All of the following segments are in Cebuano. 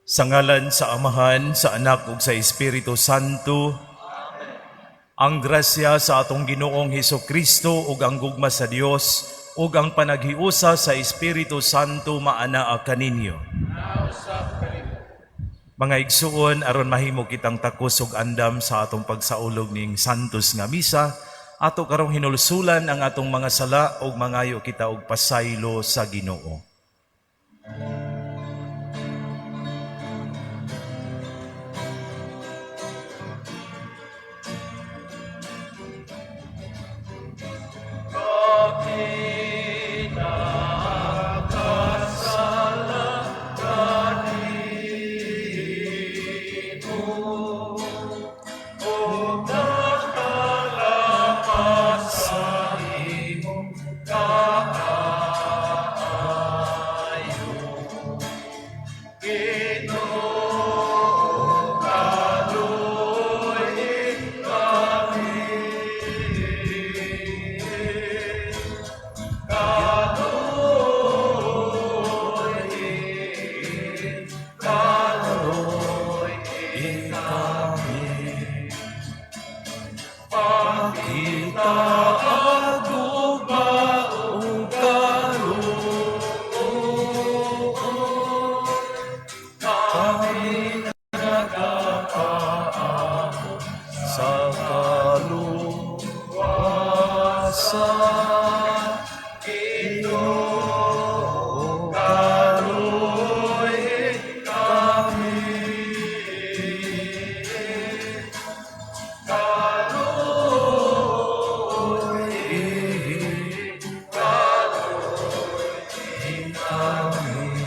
Sa ngalan sa Amahan, sa Anak ug sa Espiritu Santo. Ang grasya sa atong Ginoong Hesus Kristo ug ang gugma sa Dios ug ang panaghiusa sa Espiritu Santo maanaa kaninyo. Mga igsuon, aron mahimo kitang takos ug andam sa atong pagsaulog ning Santos nga Misa, ato karong hinulsulan ang atong mga sala ug mangayo kita og pasaylo sa Ginoo. Kami Pakita ang gugma ug kaluoy. Kami nagapaabot sa kaluwasan. Ginoo, kaluoy kami. Kaluoy kami.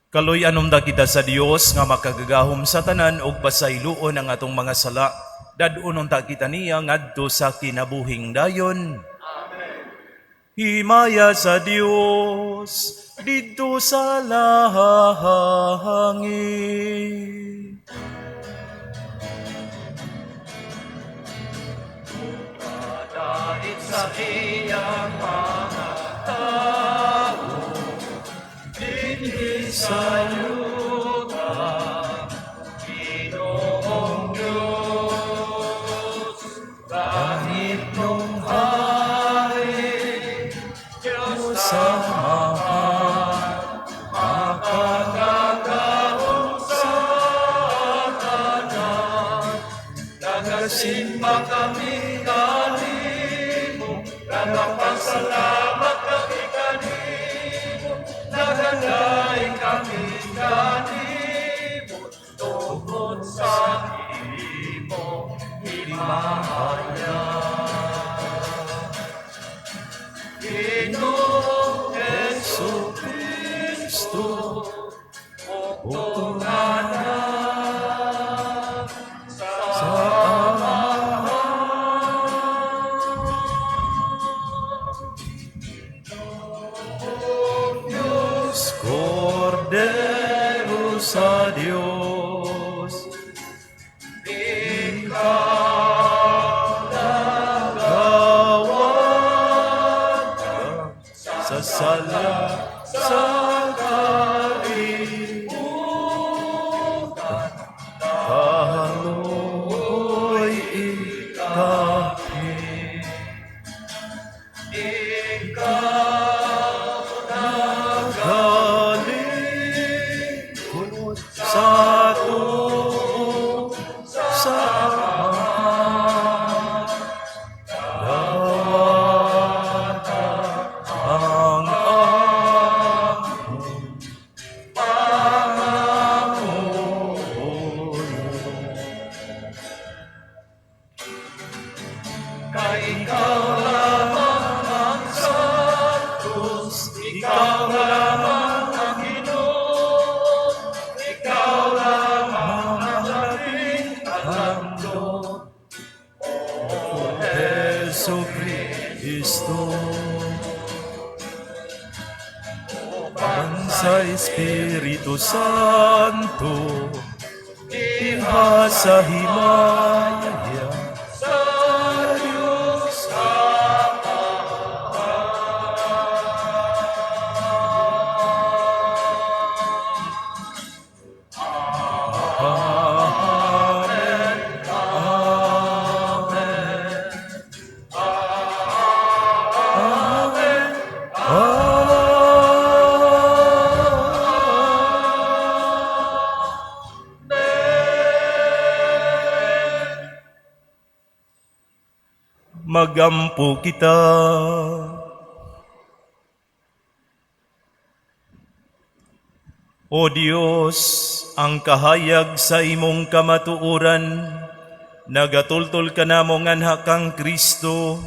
Kaluy-an unta kita sa Dios nga makagagahom sa tanan ug pasayloon ang atong mga sala. Dad-on unta kita niya ngadto sa kinabuhing dayon. Himaya sa Dios didto sa langit. Dait sa iyang mga tao, dinhi sa yuta, Ginoong Diyos, langitnong hari, Diyos Amahan, makagagahom sa tanan. Nagasimba kami kanimo, nagapasalamat kami kanimo, nagadaig kami kanimo, tungod sa imong himaya. Ginoong Hesus Kristo, ug Anak, sa Amahan. Diyos, Kordero sa Diyos, Ikaw nagawat sa sala sa kalibutan, kaluoy kami. Ikaw Nagalingkod sa tuo sa Amahan. Dawata ang among pangamuyo. Kay ikaw lamang ang Santos, ikaw lamang ang Ginoo, ikaw lamang ang labing kalandong. O Jesu Cristo, uban sa Espiritu Santo, diha sa himaya sa Diyos Amahan. Magampo kita. O Dios, ang kahayag sa imong kamatuoran, nagatultol kanamo nganha kang Kristo,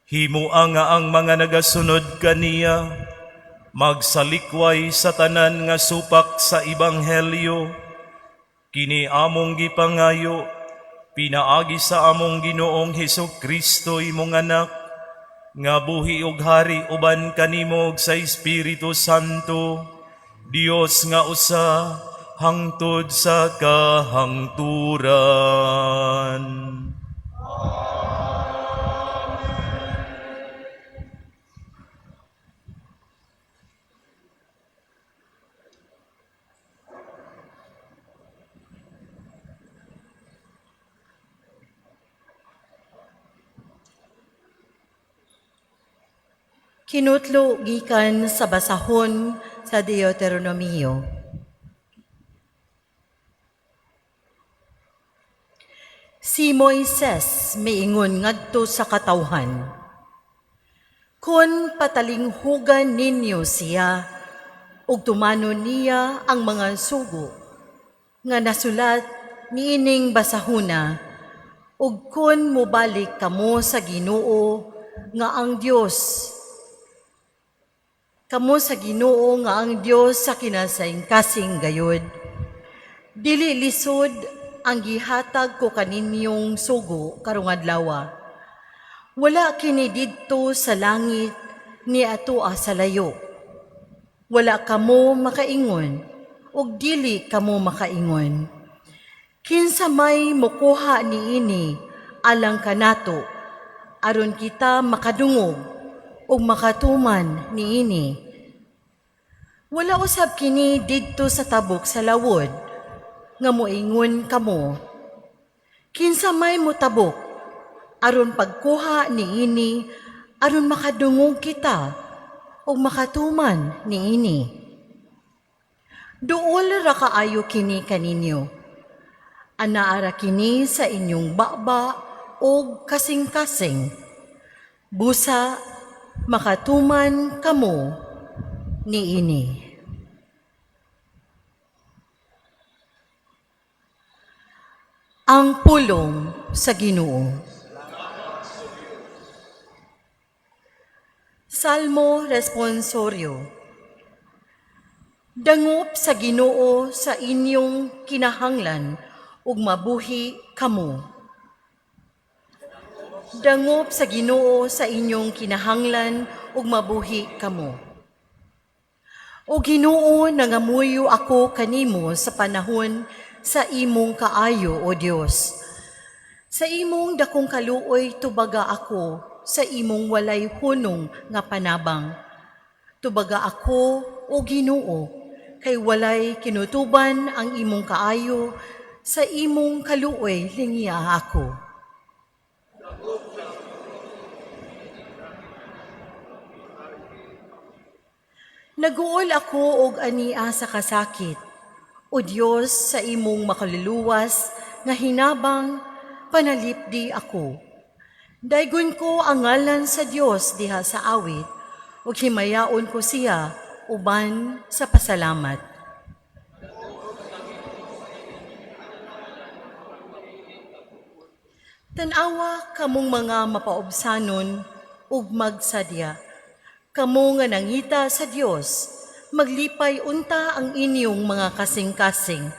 himua nga ang mga nagasunod kaniya, magsalikway sa tanan nga supak sa Ebanghelyo. Kini among gipangayo, pinaagi sa among Ginoong Hesus Kristo, imong anak, nga buhi ug hari uban kanimo ug sa Espiritu Santo, Dios nga usa, hangtod sa kahangturan. Kinutlo gikan sa basahon sa Deuteronomio. Si Moises miingon ngadto sa katawhan, "Kon patalinghugan ninyo siya ug tumanon niya ang mga sugo nga nasulat niining basahuna, ug kon mobalik kamo sa Ginoo nga ang Dios kamo sa Ginoo nga ang Dios sa kinasing-kasing gayod, dili lisod ang gihatag ko kaninyong sugo karong adlaw. Wala kini didto sa langit ni atoa sa layo. Wala kamo makaingon ug dili kamo makaingon. Kinsa may mokuha niini alang kanato aron kita makadungog ug makatuman niini? Wala usab kini didto sa tabok sa lawod nga moingon kamo. Kinsa may motabok aron pagkuha niini aron makadungog kita ug makatuman niini? Duol ra kaayo kini kaninyo. Anaa ra kini sa inyong baba ug kasing-kasing. Busa makatuman kamo niini." Ang pulong sa Ginoo. Salmo Responsorio. Dangop sa Ginoo sa inyong kinahanglan ug mabuhi kamo. Dangop sa Ginoo sa inyong kinahanglan ug mabuhi kamo. O Ginoo, nangamuyo ako kanimo sa panahon sa imong kaayo, O Dios. Sa imong dakong kaluoy tubaga ako sa imong walay hunong nga panabang. Tubaga ako, O Ginoo, kay walay kinutuban ang imong kaayo, sa imong kaluoy lingya ako. Naguol ako og ania sa kasakit, O Dios, sa imong makaluluwas nga hinabang, panalipdi ako. Daygon ko ang ngalan sa Dios diha sa awit, ug himayaon ko siya uban sa pasalamat. Tan-awa kamong mga mapaubsanon ug magsadya. Kamo nga nangita sa Dios, maglipay unta ang inyong mga kasing-kasing.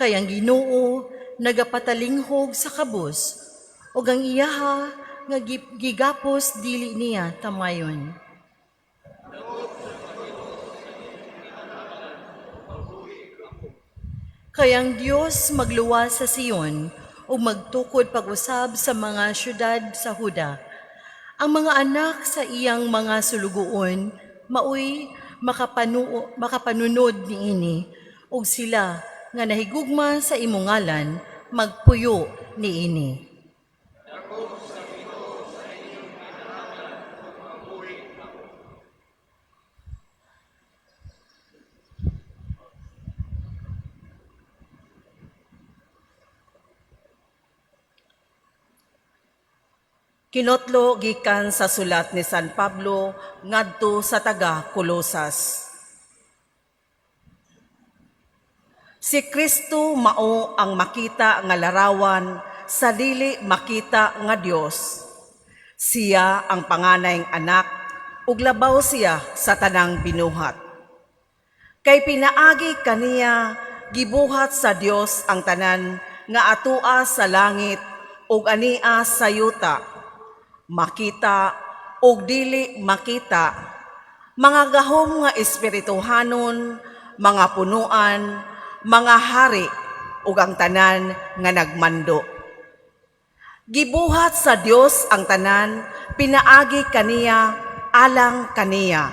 Kay ang Ginoo nagapatalinghog sa kabus, ug ang iyaha nga gigapos dili niya tamayon. Kay ang Dios magluwas sa Sion ug magtukod pag-usab sa mga syudad sa Huda. Ang mga anak sa iyang mga sulugoon maoy makapanunod niini, ug sila nga nahigugma sa imong ngalan magpuyo niini. Kinotlo gikan sa sulat ni San Pablo ngadto sa taga Kolosas. Si Kristo mao ang makita nga larawan sa dili makita nga Dios. Siya ang panganayng anak ug labaw siya sa tanang binuhat. Kay pinaagi kaniya gibuhat sa Dios ang tanan nga atoa sa langit ug ania sa yuta, makita ug dili makita, mga gahom nga espirituhanon, mga punuan, mga hari ug ang tanan nga nagmando. Gibuhat sa Dios ang tanan pinaagi kaniya alang kaniya.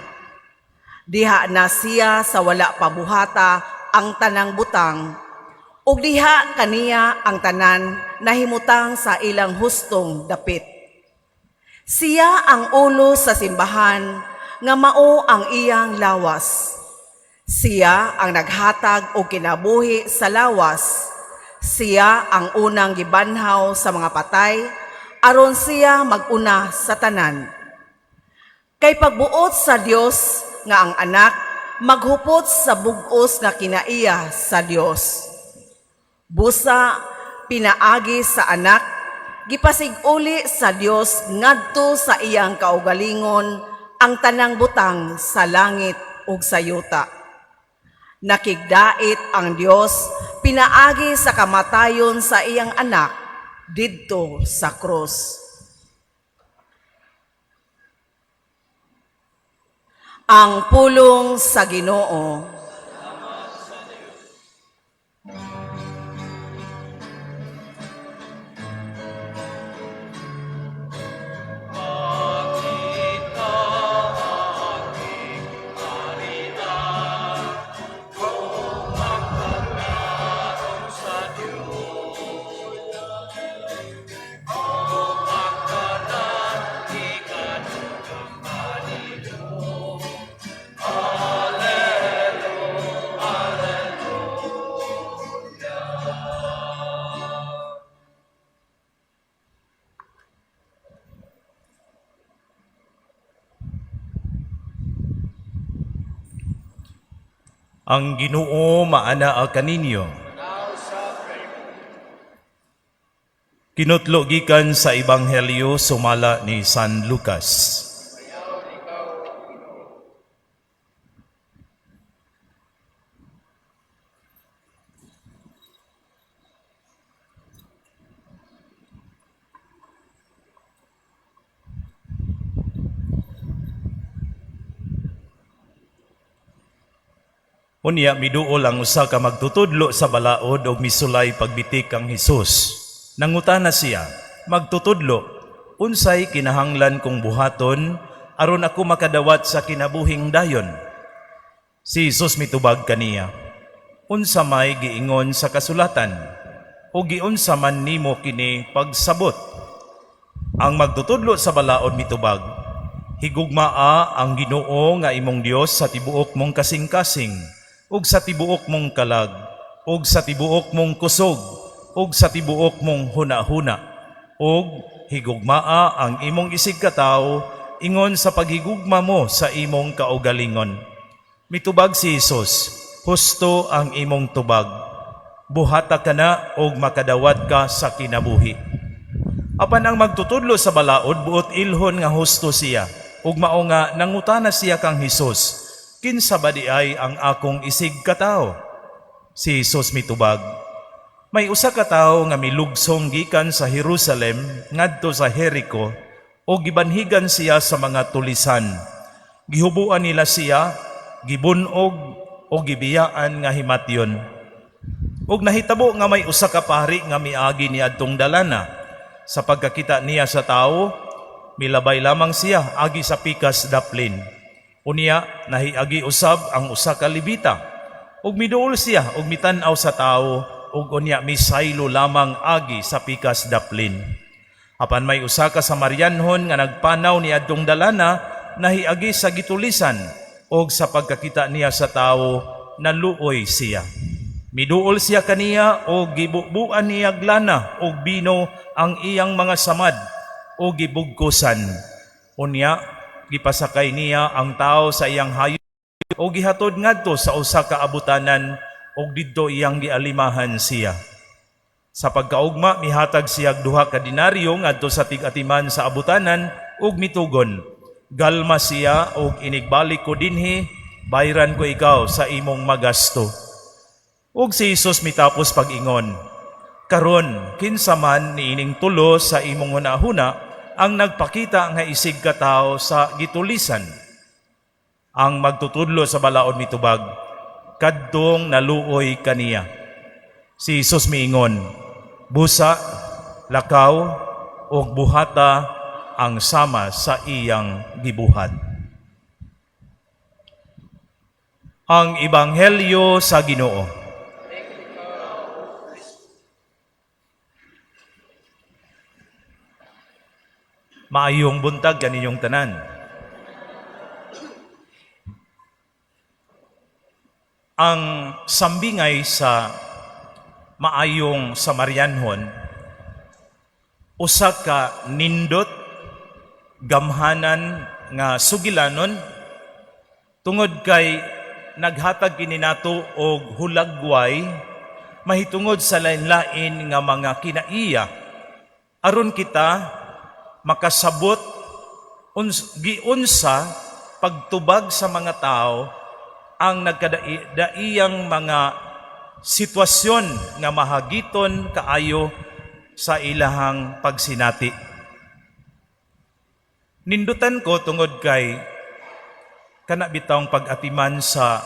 Diha na siya sa wala pa buhata ang tanang butang, ug diha kaniya ang tanan nahimutang sa ilang hustong dapit. Siya ang ulo sa simbahan nga mao ang iyang lawas. Siya ang naghatag og kinabuhi sa lawas. Siya ang unang gibanhaw sa mga patay aron siya maguna sa tanan. Kay pagbuot sa Dios nga ang anak maghupot sa bug-os nga kinaiya sa Dios. Busa pinaagi sa anak gipasig-uli sa Dios ngadto sa iyang kaugalingon ang tanang butang sa langit ug sa yuta. Nakigdait ang Dios pinaagi sa kamatayon sa iyang anak didto sa krus. Ang pulong sa Ginoo. Pakita aking harian, kung magkalaon sa Diyos. Kung magkalan, ikadugang kanilo. Alleluia, Alleluia. Ang Ginoo maanaa kaninyo. Kinutlo gikan sa Ebanghelyo sumala ni San Lucas. Unya miduol ang usa ka magtutudlo sa balaod og misulay pagbitik kang Hesus. Nangutana siya, "Magtutudlo, unsay kinahanglan kong buhaton aron ako makadawat sa kinabuhing dayon?" Si Hesus mitubag kaniya, "Unsa may giingon sa kasulatan o giunsa man nimo kini pagsabot?" Ang magtutudlo sa balaod mitubag, "Higugmaa ang Ginoo nga imong Dios sa tibuok mong kasing-kasing, ug sa tibuok mong kalag, ug sa tibuok mong kusog, ug sa tibuok mong hunahuna, ug higugmaa ang imong isigkatawo ingon sa paghigugma mo sa imong kaugalingon." Mitubag si Hesus, "Husto ang imong tubag. Buhata ka na og makadawat ka sa kinabuhi." Apan ang magtutudlo sa balaod buot ilhon nga husto siya, ug mao nga nangutana siya kang Hesus, "Kinsa ba di ay ang akong isig katawo?" Si Hesus mitubag, "May usa ka tawo nga milugsong gikan sa Jerusalem ngadto sa Jericho ug gibanhigan siya sa mga tulisan. Gihubuan nila siya, gibunog o gibiyaan nga himatyon. Ug nahitabo nga may usa ka pari nga miagi niadtong dalana. Sa pagkakita niya sa tawo, milabay lamang siya agi sa pikas daplin. Unya nahiagi usab ang usa ka Levita. Ug miduol siya ug mitan-aw sa tawo ug unya misaylo lamang agi sa pikas daplin. Apan may usa ka Samarianhon nga nagpanaw niadtong dalana, nahiagi sa gitulisan ug sa pagkakita niya sa tawo, naluoy siya. Miduol siya kaniya og gibubuan niya lana og bino ang iyang mga samad ug gibugkosan. Unya gipasakay niya ang tawo sa iyang hayop ug gihatod ngadto sa usa ka abutanan ug didto iyang gialimahan siya. Sa pagkaugma mihatag siya 2 ka denaryo ngadto sa tig-atiman sa abutanan ug mitugon, "Galma siya ug inigbalik ko dinhi, bayran ko ikaw sa imong magasto." Ug si Jesus mitapos pag-ingon, "Karon kinsa man niining tulo sa imong hunahuna ang nagpakita nga isig katawo sa gitulisan?" Ang magtutudlo sa balaod mitubag, "Kadtong naluoy kaniya." Si Jesus miingon, "Busa, lakaw, ug buhata ang sama sa iyang gibuhat." Ang Ebanghelyo sa Ginoo. Maayong buntag kaninyong tanan. Ang sambingay sa maayong Samarianhon, usa ka nindot, gamhanan nga sugilanon tungod kay naghatag kini nato og hulagway mahitungod sa lain-lain nga mga kinaiya aron kita makasabot giunsa pagtubag sa mga tao ang nagkadaiyang mga sitwasyon nga mahagiton kaayo sa ilahang pagsinati. Nindutan ko tungod kay kana bitawng pag-atiman sa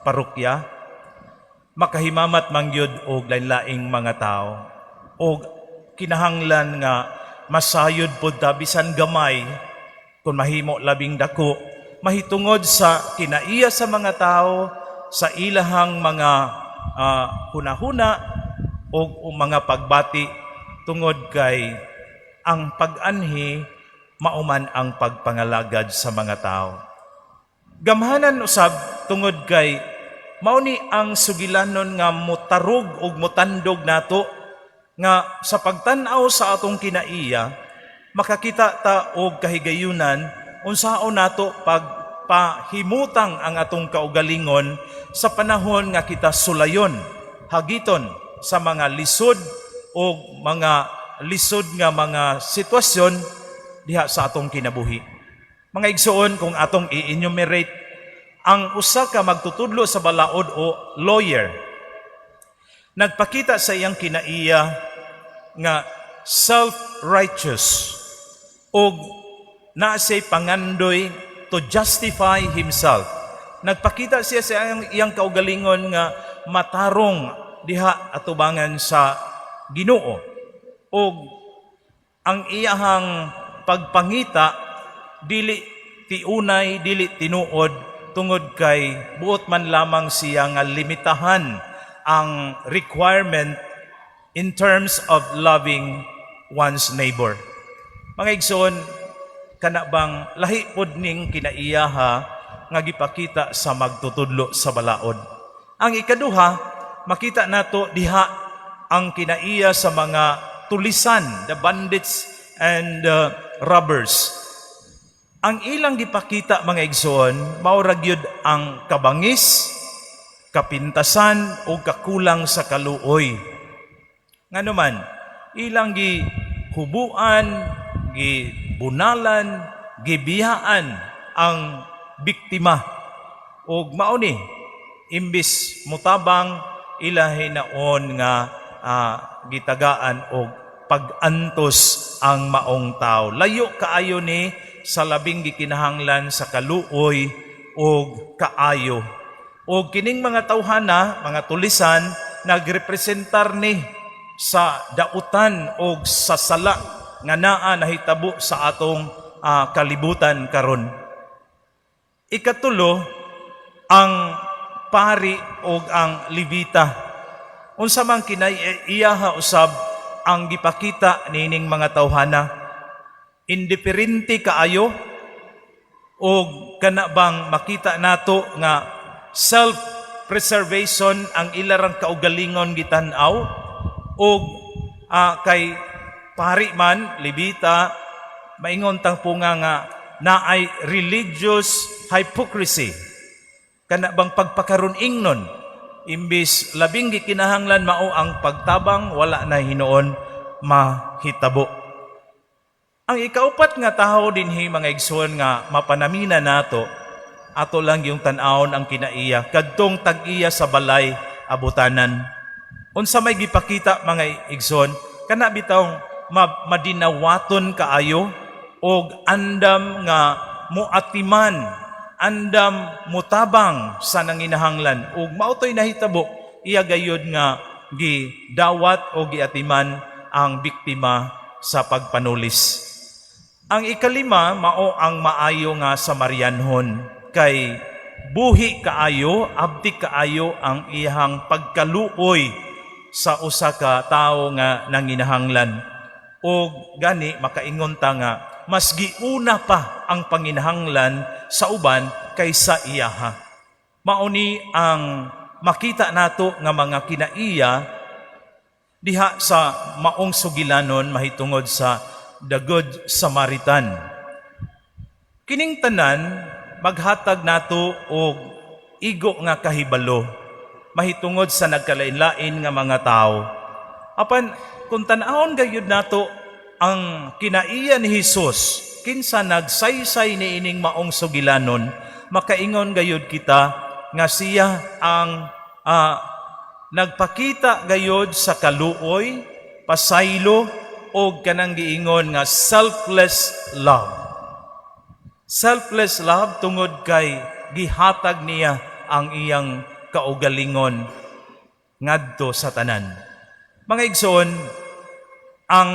parokya, makahimamat mangyud og lain-laing mga tao og kinahanglan nga masayod pod ta bisan gamay, kung mahimo labing dako, mahitungod sa kinaiya sa mga tao sa ilahang mga hunahuna o mga pagbati, tungod kay ang pag-anhi mauman ang pagpangalagad sa mga tao. Gamhanan usab tungod kay mao ni ang sugilanon nga motarog ug motandog nato nga sa pagtan-aw sa atong kinaiya makakita ta og kahigayunan unsaon nato pagpahimutang ang atong kaugalingon sa panahon nga kita sulayon, hagiton sa mga lisod o mga lisod nga mga sitwasyon diha sa atong kinabuhi. Mga igsoon, kung atong i-enumerate ang usa ka magtutudlo sa balaod o lawyer, nagpakita sa iyang kinaiya nga self-righteous og naa siya'y pangandoy to justify himself. Nagpakita siya sa iyang kaugalingon nga matarong diha atubangan sa Ginoo. Og ang iyahang pagpangita dili tiunay, dili tinuod, tungod kay buot man lamang siya nga limitahan ang requirement in terms of loving one's neighbor. Mga igsoon, kana bang lahi pod ning kinaiyaha nga gipakita sa magtutudlo sa balaod. Ang ikaduha, makita nato diha ang kinaiya sa mga tulisan, the bandits and robbers. Ang ilang gipakita, mga igsoon, mao ra gyud ang kabangis, kapintasan o kakulang sa kaluoy. Ngano man, ilang gihubuan, gibunalan, gibiyaan ang biktima. Og mao ni, imbis mutabang, ilahi naon nga gitagaan og pag-antos ang maong tao. Layo kaayo ni sa labing gikinahanglan sa kaluoy og kaayo. Og kining mga tawhana, mga tulisan, nagrepresentar ni sa dautan og sa sala nga naa nahitabo sa atong kalibutan karon. Ikatulo, ang pari og ang Levita. Unsa man kinaiyaha usab ang gipakita nining mga tawhana? Indiferente kaayo og kana bang makita nato nga self-preservation ang ilarang kaugalingon gitan-aw, og kay pari man, Levita, maingon tang punga nga naay religious hypocrisy, kana bang pagpakaron ingnon, imbis labing gikinahanglan mao ang pagtabang, wala na hinuon mahitabo. Ang ikaupat nga tawo dinhi, mga igsoon, nga mapanamina nato, ato lang yung tan-awon ang kinaiya kadtong tag-iya sa balay abutanan. Unsa may gipakita, mga igsoon? Kana bitawng madinawaton kaayo og andam nga muatiman, andam mutabang sa nanginahanglan, ug mao to'y nahitabo, iya gayud nga gidawat o giatiman ang biktima sa pagpanulis. Ang ikalima mao ang maayo nga Samarianhon, kay buhi kaayo, abtik kaayo ang iyang pagkaluoy sa usa ka tawo nga nanginahanglan. Og gani makaingon ta nga mas giuna pa ang panginahanglan sa uban kaysa iyaha. Mao ni ang makita nato nga mga kinaiya diha sa maong sugilanon mahitungod sa the Good Samaritan. Kining tanan maghatag nato og igo nga kahibalo mahitungod sa nagkalain-lain nga mga tawo. Apan kung tan-awon gayud nato ang kinaiya ni Hesus, kinsa nagsaysay niining maong sugilanon, makaingon gayud kita nga siya ang nagpakita gayud sa kaluoy, pasaylo og kanang giingon nga selfless love. Selfless love tungod kay gihatag niya ang iyang kaugalingon ngadto sa tanan. Mga igsoon, ang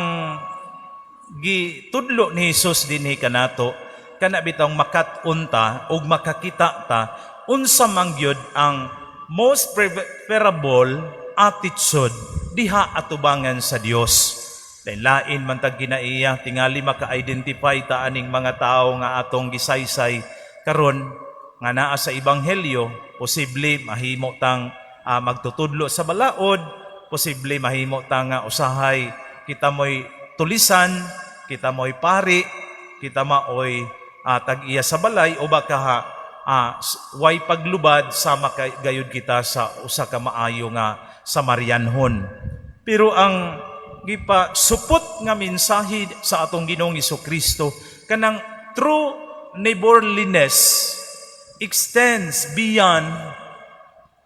gitudlo ni Jesus dinhi kanato, kana bitawng makat-on ta ug makakita ta unsa man gyud ang most preferable attitude diha atubangan sa Dios. Lain-lain man tag kinaiya, tingali maka-identify ta aning mga tawo nga atong gisaysay karon nga naa sa ebanghelyo. Posible mahimo tang magtutudlo sa balaod, posible mahimo ta nga usahay kita mo'y tulisan, kita mo'y pari, kita maoy tag-iya sa balay, o baka way paglubad sama kay gayud kita sa usa ka maayo nga Samarianhon. Pero ang gipa supot nga mensahe sa atong Ginoong Kristo, kanang true neighborliness extends beyond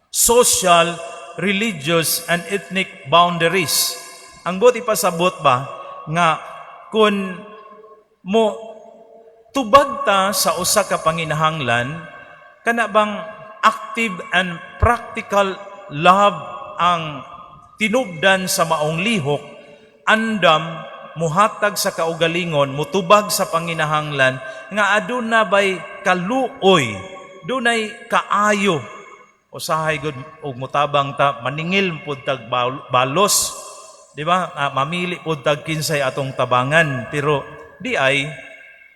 social, religious, and ethnic boundaries. Ang buot ipasabot ba nga kung mo tubag ta sa usa ka panginahanglan, kana bang active and practical love ang tinubdan sa maong lihok, andam muhatag sa kaugalingon, mutubag sa panginahanglan nga aduna bay kaluoy, dunay kaayo. Usahay gud og mutabang ta, maningil pud tag balos, di ba? Ah, mamili pud tag kinsay atong tabangan, pero di ay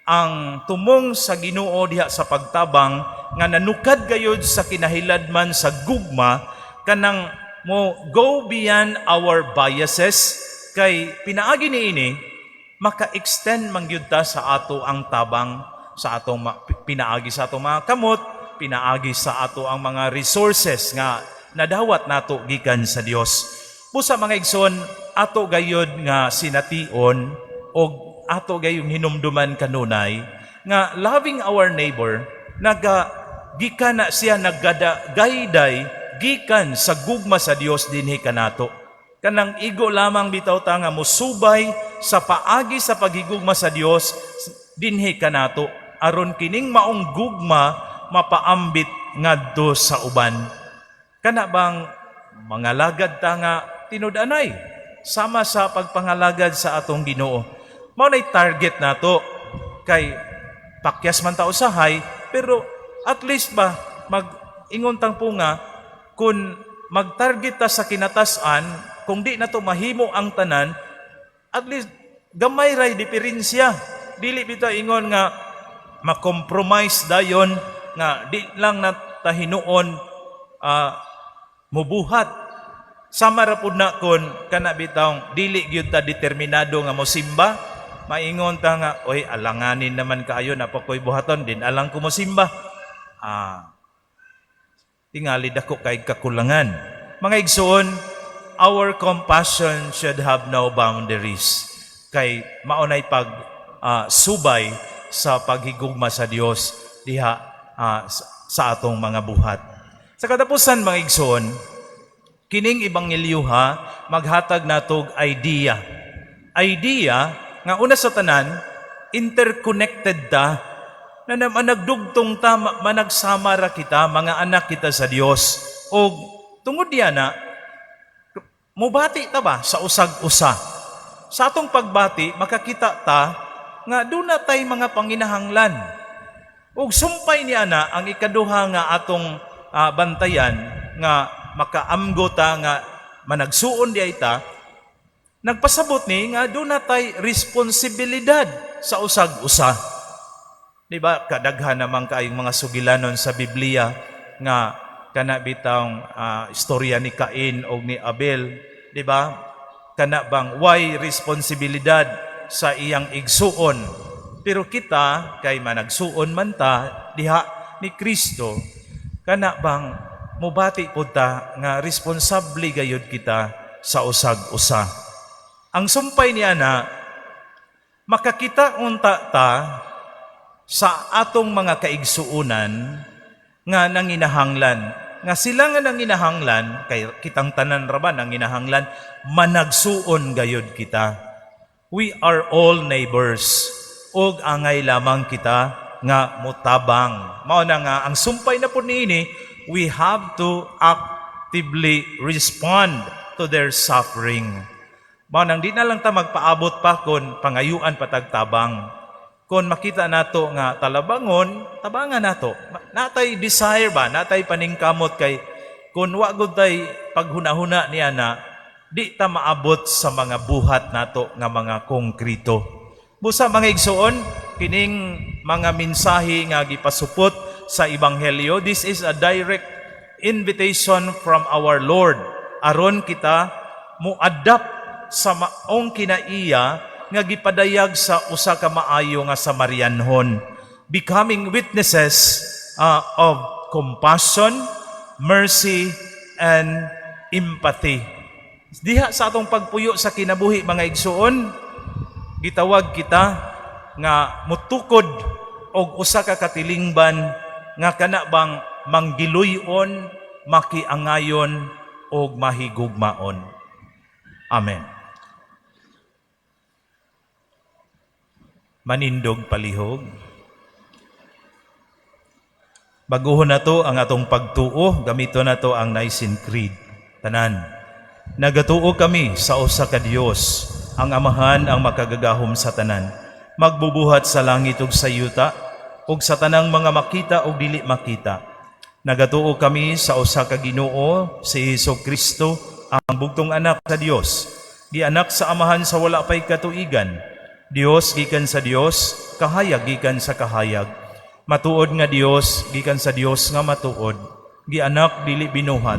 ang tumong sa Ginoo diha sa pagtabang nga nanukad gayud sa kinahiladman sa gugma, kanang mo go beyond our biases, kay pinaagi niini maka-extend man gyud ta sa ato ang tabang sa atong pinaagi sa atong mga kamot, pinaagi sa ato ang mga resources nga nadawat nato gikan sa Dios. Busa, mga igsoon, ato gayud nga sination og ato gayong hinumduman kanunay nga loving our neighbor naga gikan na siya, nagada gayday gikan sa gugma sa Dios dinhi kanato. Kanang igo lamang bitaw ta nga musubay sa paagi sa paghigugma sa Dios dinhi kanato, aron kining maong gugma mapaambit ngadto sa uban. Kana bang mangalagad ta nga tinud-anay sama sa pagpangalagad sa atong Ginoo. Mao nay target nato, kay pakyas man ta usahay, pero at least ba mag ingon tang punga, kung magtarget ta sa kinatasan, kung di nato mahimo ang tanan, at least gamay ray diferensya. Dili bitaw ingon nga ma-compromise dayon nga di lang na tahinuon mubuhat. Sama ra pud na kon kana bitawng dili gyud ta determinado nga mosimba. Maingon ta nga, "Oy, alanganin naman kaayo, naa pa koy buhaton, di na lang ko mosimba." Tingali dako kay kakulangan. Mga igsoon, our compassion should have no boundaries. Kay mao nay pag subay sa paghigugma sa Dios diha sa atong mga buhat. Sa katapusan, mga igsoon, kining ebanghelyoha maghatag natog idea. Idea nga una sa tanan, interconnected ta na managdugtong ta, managsama ra kita, mga anak kita sa Dios. Og tungod diya na mubati ta ba sa usag-usa. Sa atong pagbati, makakita ta nga duna tay mga panginahanglan. Ug sumpay ni ana ang ikaduha nga atong bantayan nga makaamgo ta nga managsuon di ay ta, nagpasabot ni nga duna tay responsibilidad sa usag-usa. Di ba kadaghan naman kaayong mga sugilanon sa Biblia nga kana bitang istorya ni Cain o ni Abel, di ba? Kana bang why responsibilidad sa iyang igsuon? Pero kita kay managsuon man ta diha ni Kristo, kana bang mubati pud ta nga responsable gayud kita sa usag-usa. Ang sumpay niya na makakita unta ta sa atong mga kaigsuonan nga nanginahanglan, nga sila nga nanginahanglan, kay kitang tanan ra ba nanginahanglan, managsuon gayud kita. We are all neighbors ug angay lamang kita nga mutabang. Mao na nga ang sumpay na po niini, we have to actively respond to their suffering. Mao nang di na lang ta magpaabot pa kon pangayuan pa tag tabang. Kon makita nato nga talabangon, tabangan nato. Natay desire ba, natay paningkamot, kay kon wa gud tay paghuna-huna niya na di ta maabot sa mga buhat nato nga mga konkreto. Busa, mga igsoon, kining mga mensahe nga gipasupot sa ebanghelyo, this is a direct invitation from our Lord aron kita mo-adapt sa maong kinaiya nga gipadayag sa usa ka maayo nga Samarianhon, becoming witnesses of compassion, mercy and empathy. Diha sa atong pagpuyo sa kinabuhi, mga igsoon, gitawag kita nga mutukod og usa ka katilingban nga kana bang manggiluyon, makiangayon og mahigugmaon. Amen. Manindog palihog. Baguhon nato ang atong pagtuo, gamito nato ang Nicene Creed. Tanan. Nagatuo kami sa usa ka Dios, ang Amahan, ang makagagahom sa tanan, magbubuhat sa langit ug sa yuta, ug sa tanang mga makita ug dili makita. Nagatuo kami sa usa ka Ginoo, si Hesus Kristo, ang bugtong anak sa Dios, gianak sa Amahan sa wala pay katuigan, Dios gikan sa Dios, kahayag gikan sa kahayag. Matuod nga Dios gikan sa Dios nga matuod, gianak, dili binuhat,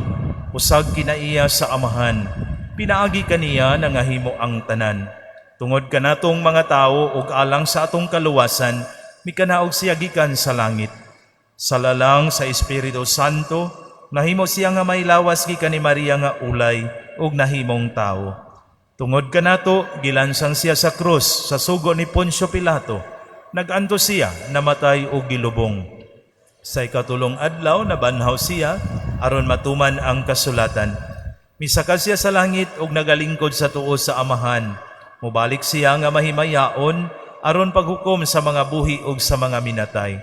usag kinaiya sa Amahan. Pinaagi kaniya nangahimo ang tanan. Tungod kanatong mga tawo ug alang sa atong kaluwasan, mikanaog siya gikan sa langit. Sa lalang sa Espiritu Santo, nahimo siya nga may lawas gikan ni Maria nga ulay ug nahimong tawo. Tungod kanato, gilansang siya sa krus sa sugo ni Poncio Pilato. Nag-antos siya, namatay ug gilubong. Sa ikatulong adlaw, nabanhaw siya aron matuman ang kasulatan. Misaka siya sa langit ug nagalingkod sa tuo sa Amahan. Mubalik siya nga mahimayaon aron paghukom sa mga buhi ug sa mga minatay.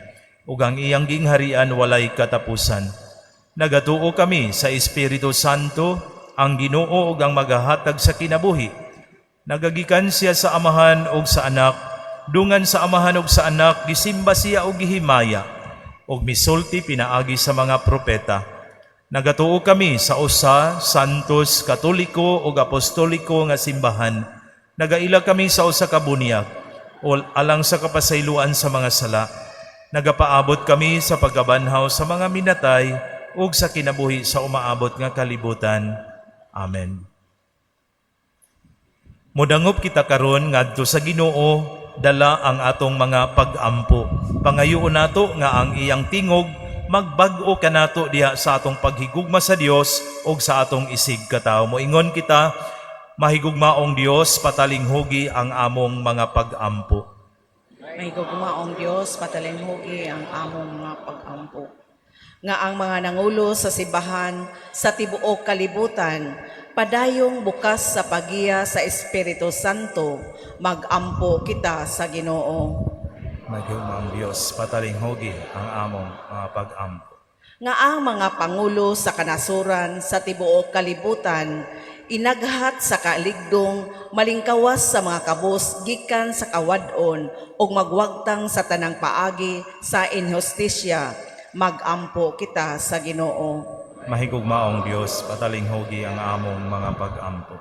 Ug ang iyang gingharian walay katapusan. Nagatuo kami sa Espiritu Santo, ang Ginoo ug ang magahatag sa kinabuhi. Nagagikan siya sa Amahan ug sa Anak, dungan sa Amahan ug sa Anak gisimba siya ug gihimaya, ug misulti pinaagi sa mga propeta. Nagatuo kami sa usa, santos, katoliko ug apostoliko nga simbahan. Nagaila kami sa usa ka bunyag o alang sa kapasayloan sa mga sala. Nagapaabot kami sa pagkabanhaw sa mga minatay ug sa kinabuhi sa umaabot nga kalibutan. Amen. Modangop kita karon ngadto sa Ginoo, dala ang atong mga pag-ampo. Pangayoon nato nga ang iyang tingog magbag-o kanato diha sa atong paghigugma sa Dios ug sa atong isig katawo. Moingon kita, mahigugmaong Dios, patalinghugi ang among mga pag-ampo. Mahigugmaong Dios, patalinghugi ang among mga pag-ampo. Nga ang mga nangulo sa simbahan sa tibuok kalibutan, padayong bukas sa pagiya sa Espiritu Santo, magampo kita sa Ginoo. Mahigugmaong Dios, patalinghugi ang among mga pag-ampo. Nga ang mga pangulo sa kanasuran sa tibuok kalibutan, inaghat sa kaligdong, malingkawas sa mga kabus gikan sa kawad-on ug magwagtang sa tanang paagi sa inhustisya, magampo kita sa Ginoo. Mahigugmaong Dios, patalinghugi ang among mga pag-ampo.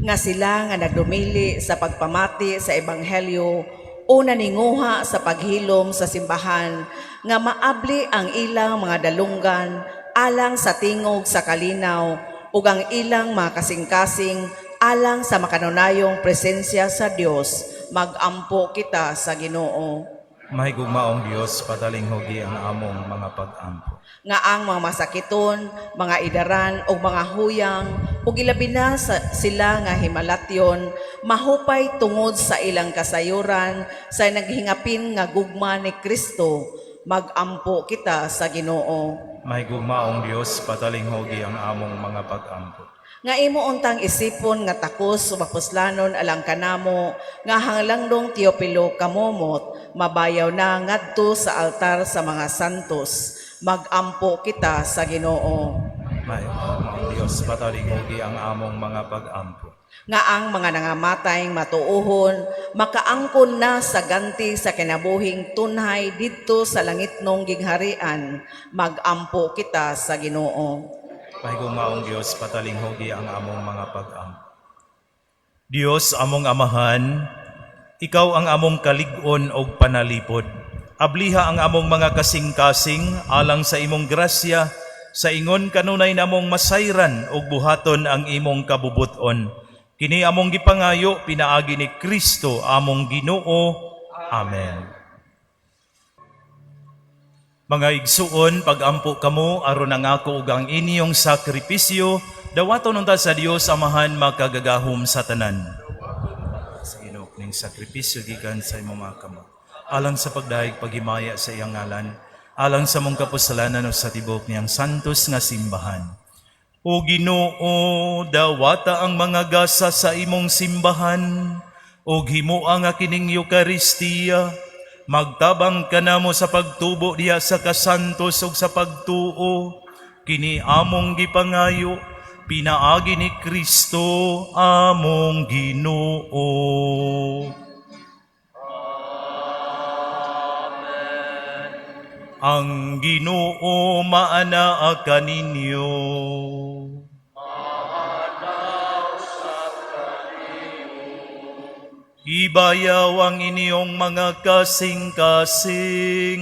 Nga sila nga nagdumili sa pagpamati sa ebanghelyo o naninguha sa paghilom sa simbahan, nga maabli ang ilang mga dalunggan alang sa tingog sa kalinaw ug ang ilang mga kasing-kasing alang sa makanunayong presensya sa Dios, magampo kita sa Ginoo. Mahigugmaong Dios, patalinghugi ang among mga pag-ampo. Nga ang mga masakiton, mga idaran ug mga huyang ug ilabi na sa sila nga himalatyon, mahupay tungod sa ilang kasayuran sa naghingapin nga gugma ni Kristo, magampo kita sa Ginoo. Mahigugmaong Dios, patalinghugi ang among mga pag-ampo. Nga imo untang isipon nga takos mapuslanon alang kanamo nga hanglandong Teopilo kamomot mabayaw na ngadto sa altar sa mga santos, magampo kita sa Ginoo. Mahigugmaong Dios, patalinghugi ang among mga pag-ampo. Nga ang mga nangamatay matuohon makaangkon na sa ganti sa kinabuhing tunhay didto sa langitnong gingharian, magampo kita sa Ginoo. Mahigugmaong Dios, patalinghugi ang among mga pag-ampo. Dios, among Amahan, ikaw ang among kalig-on og panalipod. Abliha ang among mga kasing-kasing alang sa imong grasya, sa ingon kanunay namong masayran og buhaton ang imong kabubuton. Kini among gipangayo pinaagi ni Kristo among Ginoo. Amen. Mga igsuon, pagampo kamo aron ang ako ug ang inyong sakripisyo dawaton unta sa Dios Amahan makagagahom sa tanan. Sa Ginoo ning sakripisyo gikan sa imong mga kamot. Alang sa pagdayeg paghimaya sa iyang ngalan, alang sa mong kapuslanan o sa tibok niyang santos nga simbahan. O Ginoo, dawata ang mga gasa sa imong simbahan, ug himoa nga kining Eukaristiya, magtabang kanamo sa pagtubo diha sa kasantos ug sa pagtuo. Kini among gipangayo pinaagi ni Kristo among Ginoo. Ang Ginoo maanaa kaninyo. Ibayaw ang inyong mga kasing-kasing.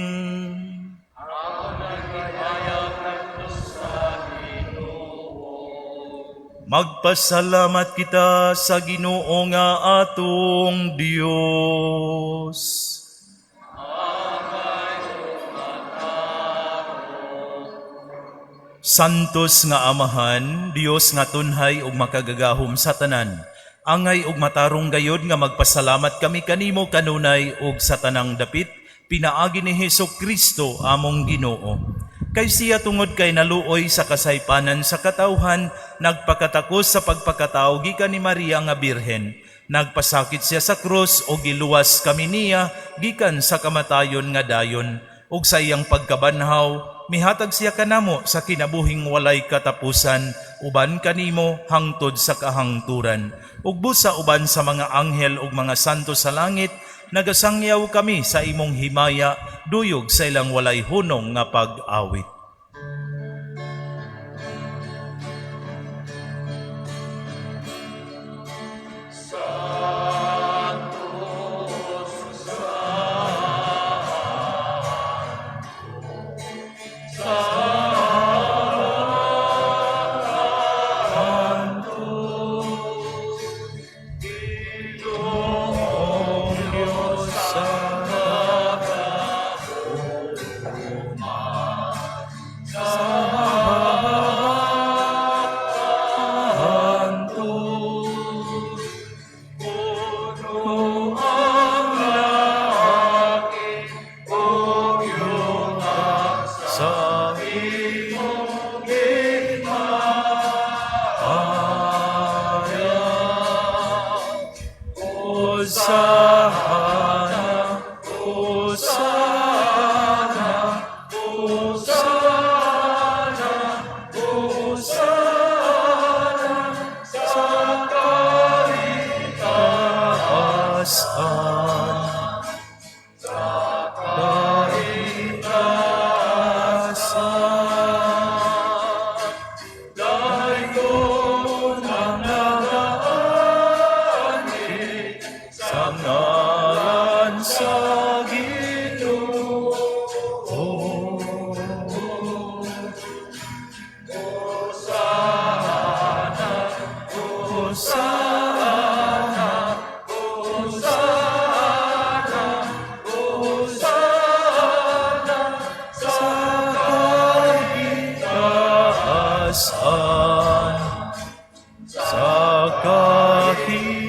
Magpasalamat kita sa Ginoo nga atong Dios. Santos nga Amahan, Dios nga tunhay ug makagagahom sa tanan. Angay ug matarong gayod nga magpasalamat kami kanimo kanunay ug sa tanang dapit pinaagi ni Hesus Kristo among Ginoo. Kay siya tungod kay naluoy sa kasaypanan sa katawhan, nagpakatakos sa pagpakatao gikan ni Maria nga Birhen. Nagpasakit siya sa krus ug giluwas kami niya gikan sa kamatayon nga dayon. Ug sa iyang pagkabanhaw, mihatag siya kanamo sa kinabuhing walay katapusan, uban kanimo hangtod sa kahangturan. Ug busa uban sa mga anghel ug mga santo sa langit, nagasangyaw kami sa imong himaya, duyog sa ilang walay hunong nga pag-awit. Hosana, Hosana, Hosana, Hosana sa kaitaasan. Sa kaitaasan. Dayon ang nagaanhi sa ngalan sa Ginoo. Hosana, Hosana, Hosana, Hosana sa kaitaasan. Sa kaitaasan.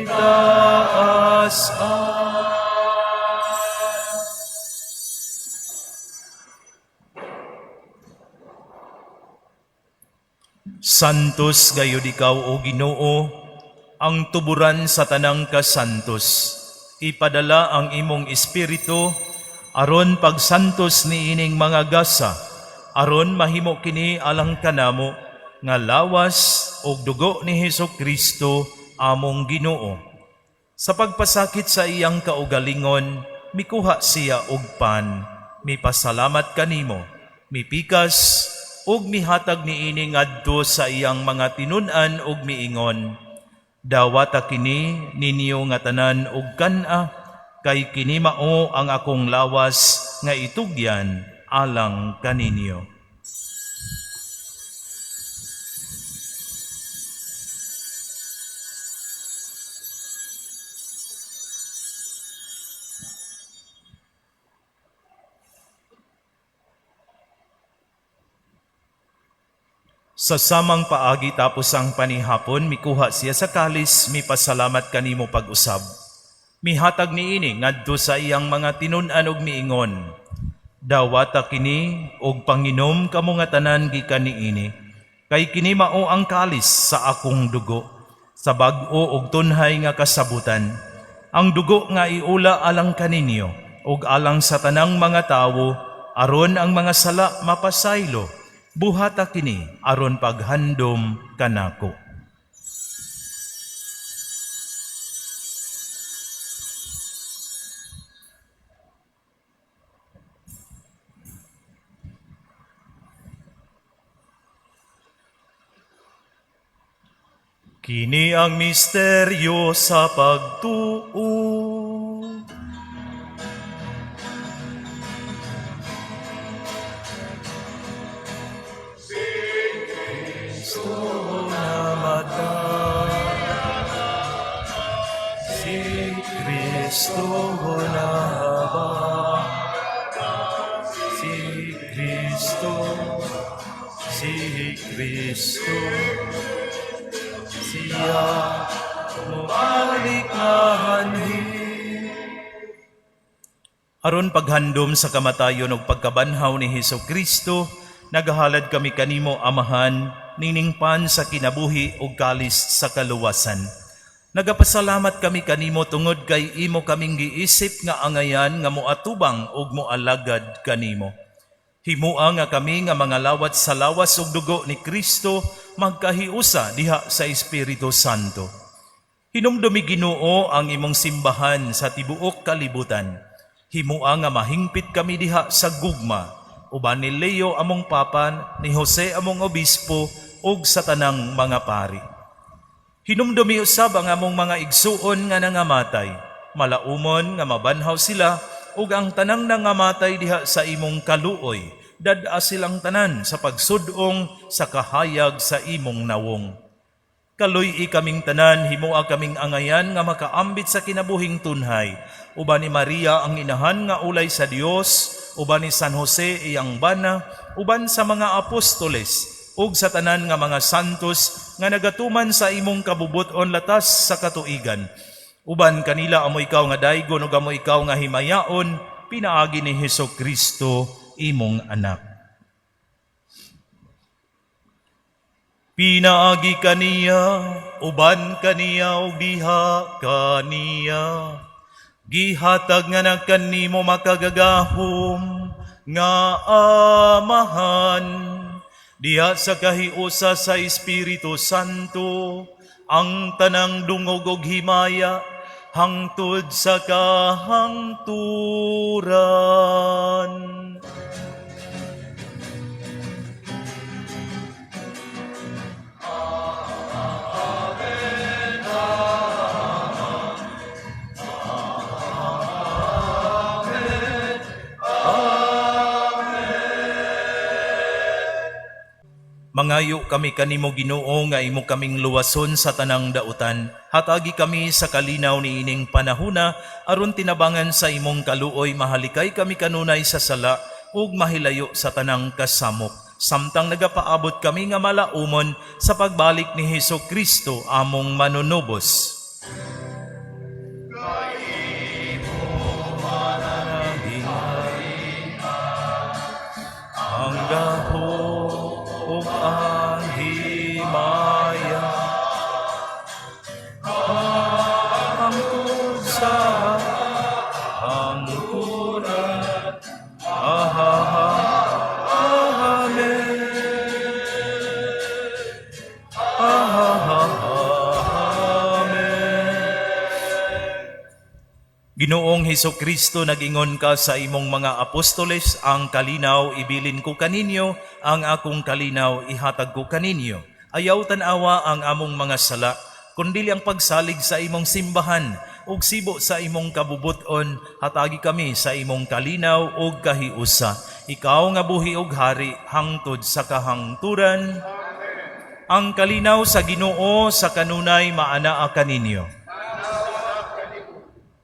Santos gayud ikaw, O Ginoo, ang tuburan sa tanang kasantos. Ipadala ang imong espiritu aron pagsantos niining mga gasa, aron mahimo kini alang kanamo nga lawas ug dugo ni Hesus Kristo among Ginoo. Sa pagpasakit sa iyang kaugalingon, mikuha siya og pan, mipasalamat kanimo, mipikas ug mihatag niini ngadto sa iyang mga tinun-an ug miingon, "Dawata kini ninyo nga tanan ug kan-a, kay kini mao ang akong lawas nga itugyan alang kaninyo." Sa samang paagi, tapos ang panihapon, mikuha siya sa kalis, mipasalamat kanimo pag-usab. Mihatag niini ngadto sa iyang mga tinun-an ug miingon, "Dawata kini ug panginom kamo nga tanan gikan niini, kay kini mao ang kalis sa akong dugo, sa bag-o ug tunhay nga kasabutan. Ang dugo nga iula alang kaninyo ug alang sa tanang mga tawo aron ang mga sala mapasaylo. Buhata kini aron paghandom kanako." Kini ang misteryo sa pagtuo. Kristo namatay, si Kristo nabuhay, si Kristo, si Kristo, siya mobalik nga hanhi. Aron paghandom sa kamatayon ug pagkabanhaw ni Hesus Kristo, nagahalad kami kanimo, Amahan, nining pan sa kinabuhi ug kalis sa kaluwasan. Nagapasalamat kami kanimo tungod kay imo kaming giisip nga angayan nga moatubang ug moalagad kanimo. Himua nga kami nga mga lawat sa lawas ug dugo ni Kristo magkahiusa diha sa Espiritu Santo. Hinumdumi, Ginoo, ang imong simbahan sa tibuok kalibutan. Himua nga mahingpit kami diha sa gugma uban ni Leo among Papa, ni Jose among obispo ug sa tanang mga pari. Hinumdumi usab ang among mga igsuon nga nangamatay. Malaumon nga mabanhaw sila ug ang tanang nangamatay diha sa imong kaluoy. Dad-a silang tanan sa pagsud-ong sa kahayag sa imong nawong. Kaluy-i kaming tanan, himua kaming angayan nga makaambit sa kinabuhing tunhay. Uban ni Maria ang inahan nga ulay sa Dios, uban ni San Jose iyang bana, uban sa mga apostoles, ug sa tanan nga mga santos nga nagatuman sa imong kabubuton latas sa katuigan. Uban kanila amo ikaw nga daygon ug amo ikaw nga himayaon, pinaagi ni Hesus Kristo imong anak. Pinaagi kaniya, uban kaniya, ug diha kaniya. Gihatag nga nagkanimo makagagahom nga Amahan, diha sa kahiusa sa Espiritu Santo, ang tanang dungog ug himaya hangtod sa kahangturan. Mangayo kami kanimo, Ginoo, nga imo kaming luwason sa tanang dautan. Hatagi kami sa kalinaw niining panahuna aron tinabangan sa imong kaluoy mahalikay kami kanunay sa sala ug mahilayo sa tanang kasamok, samtang nagapaabot kami nga malaumon sa pagbalik ni Hesus Kristo among manunubos. Ang gahom ug ang himaya hangtod sa hangturan. Amen. Amen. Ginoong Heso Kristo, nagingon ka sa imong mga apostoles, "Ang kalinaw ibilin ko kaninyo, ang akong kalinaw ihatag ko kaninyo." Ayaw tan-awa ang among mga sala, kundi ang pagsalig sa imong simbahan, ug sibo sa imong kabubuton, hatagi kami sa imong kalinaw ug kahiusa. Ikaw nga buhi ug hari hangtod sa kahangturan. Ang kalinaw sa Ginoo sa kanunay maanaa kaninyo.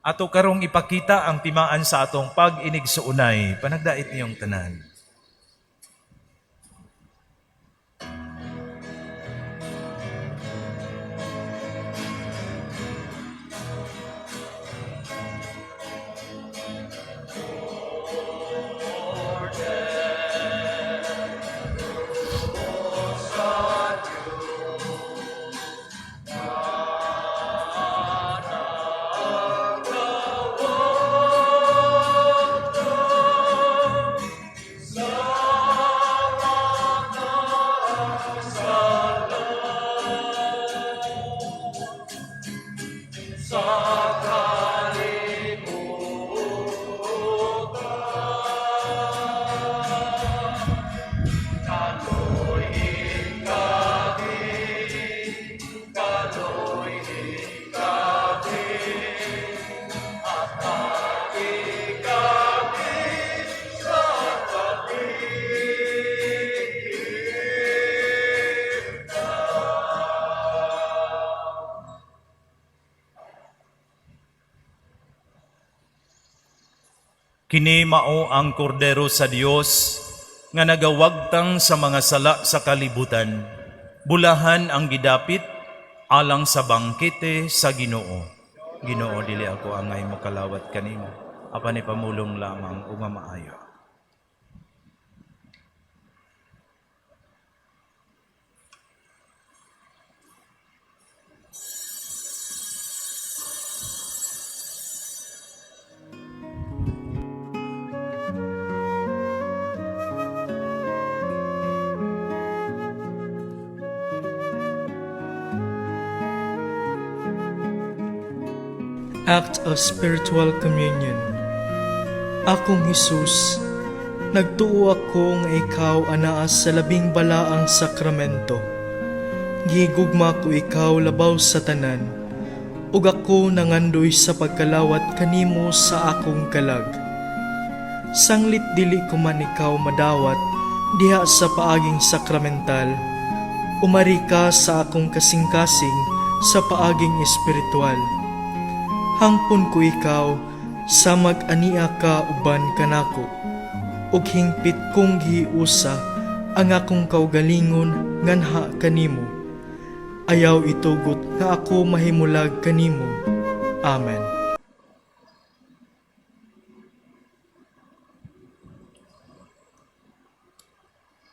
Ato karong ipakita ang timaan sa atong pag-inigsuonay. Panagdait niyong tanan. Sa kalibutan. Kaloy kaloy kami, atake kami sa pagiging. Kini mao ang kordero sa Dios nga nagawagtang sa mga sala sa kalibutan. Bulahan ang gidapit alang sa bangkete sa Ginoo. Ginoo, dili ako angay mokalawat kanimo, apan ipamulong lamang ug maayo. Act of Spiritual Communion. Akong Hesus, nagtuo ako nga ikaw anaa sa labing balaang sakramento. Gigugma ko ikaw labaw sa tanan, ug ako nangandoy sa pagkalawat kanimo sa akong kalag. Sanglit dili ko man ikaw madawat diha sa paaging sakramental, umari ka sa akong kasing-kasing sa paaging espiritual. Hangpon ko ikaw sa mag-ania ka uban kanako, ug hingpit kong gihiusa ang akong kaugalingon nganha kanimo. Ayaw itugot nga ako mahimulag kanimo. Amen.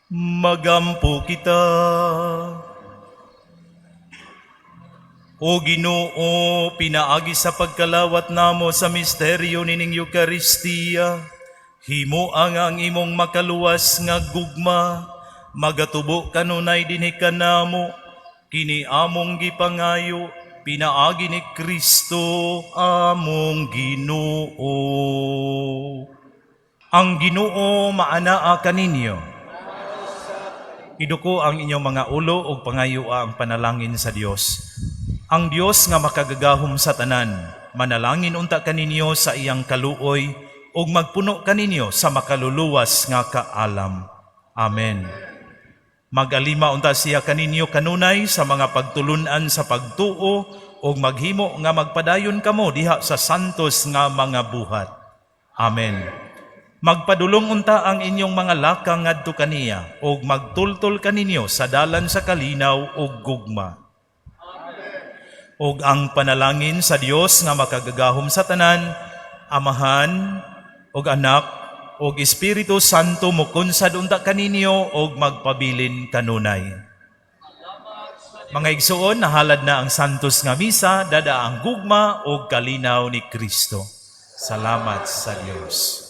Magampo kita. O Ginoo, pinaagi sa pagkalawat namo sa misteryo nining Eukaristiya, himoa nga ang imong makaluwas nga gugma magatubo kanunay dinhi kanamo. Kini among gipangayo pinaagi ni Kristo among Ginoo. Ang Ginoo maanaa kaninyo. Iduko ang inyong mga ulo ug pangayoa ang panalangin sa Dios. Ang Dios nga makagagahom sa tanan, manalangin unta kaninyo sa iyang kaluoy ug magpuno kaninyo sa makaluluwas nga kaalam. Amen. Magalima unta siya kaninyo kanunay sa mga pagtulunan sa pagtuo ug maghimo nga magpadayon kamo diha sa santos nga mga buhat. Amen. Magpadulong unta ang inyong mga lakang ngadto kaniya ug magtultol kaninyo sa dalan sa kalinaw ug gugma. Ug ang panalangin sa Dios nga makagagahom sa tanan, Amahan ug Anak ug Espiritu Santo, mukunsad unta kaninyo ug magpabilin kanunay. Mga igsuon, nahalad na ang Santos nga Misa, dad-a ang gugma ug kalinaw ni Kristo. Salamat sa Dios.